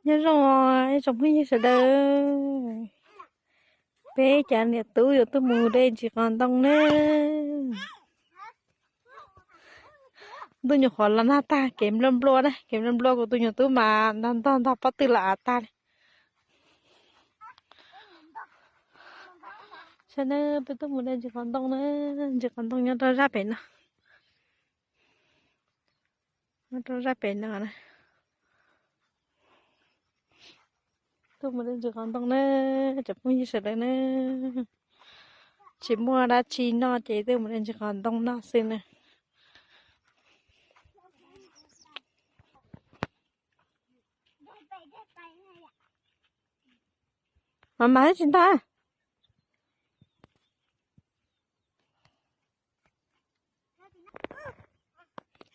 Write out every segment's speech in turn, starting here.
Nyob zoo ib tsoom phooj ywg sawv daws, peb cov niam tub yuav tuaj mus de ntsis qos ntoo na. Ntuj nyuam qhuav los nag tag, kev nplua nplua na, kev nplua nplua kuv tus nyuam tub mas ntog ntog ntog pob tw los av tag li. Saib na, peb tuaj mus de ntsis qos ntoo na, ntsis qos ntoo nyob rau zaj pem no. Nyob rau zaj pem no na. Tuaj mus de ntsis qos ntoo na, tsoom phooj ywg sawv daws na. Tsis muaj dab tsi noj ces tuaj mus de ntsis qos ntoo noj xwb na. Mas mas tsis ntog.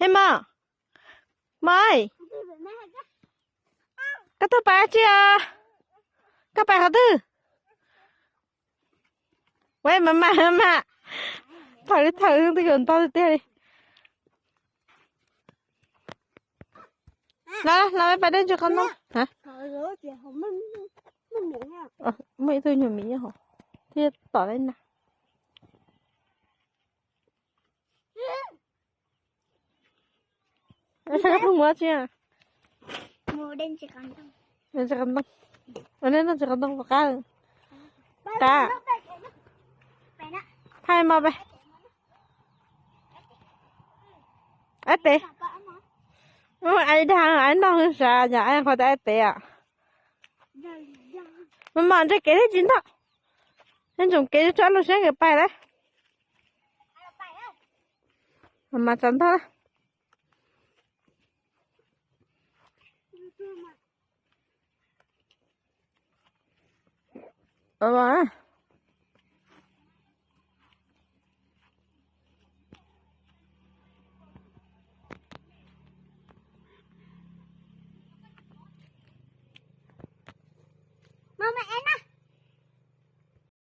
Hej mos, mos, koj tuaj pais dab tsi os? Koj pais qhov twg? Ua mas mas mas, thaum li thaum twb yuav ntog tiag tiag li. Los los peb pais de ntsis qos ntoo. Muaj ib tug nyuag miv nyob hauv, thiaj tom li na. Saib koj tuaj mus dab tsi? Ntsis qos ntoo. Ua nej noj ntsis qos ntoo puas qab? Qab. Thaij mos peb. Aib tev. Aib dag, aib noj sav, yog aib qhov tias aib tev os. Mas mas ntse kev thiab tsis ntog. Ntsoov kev tso lub siab nkawd pais lawm. Mas mas tsav ntog na.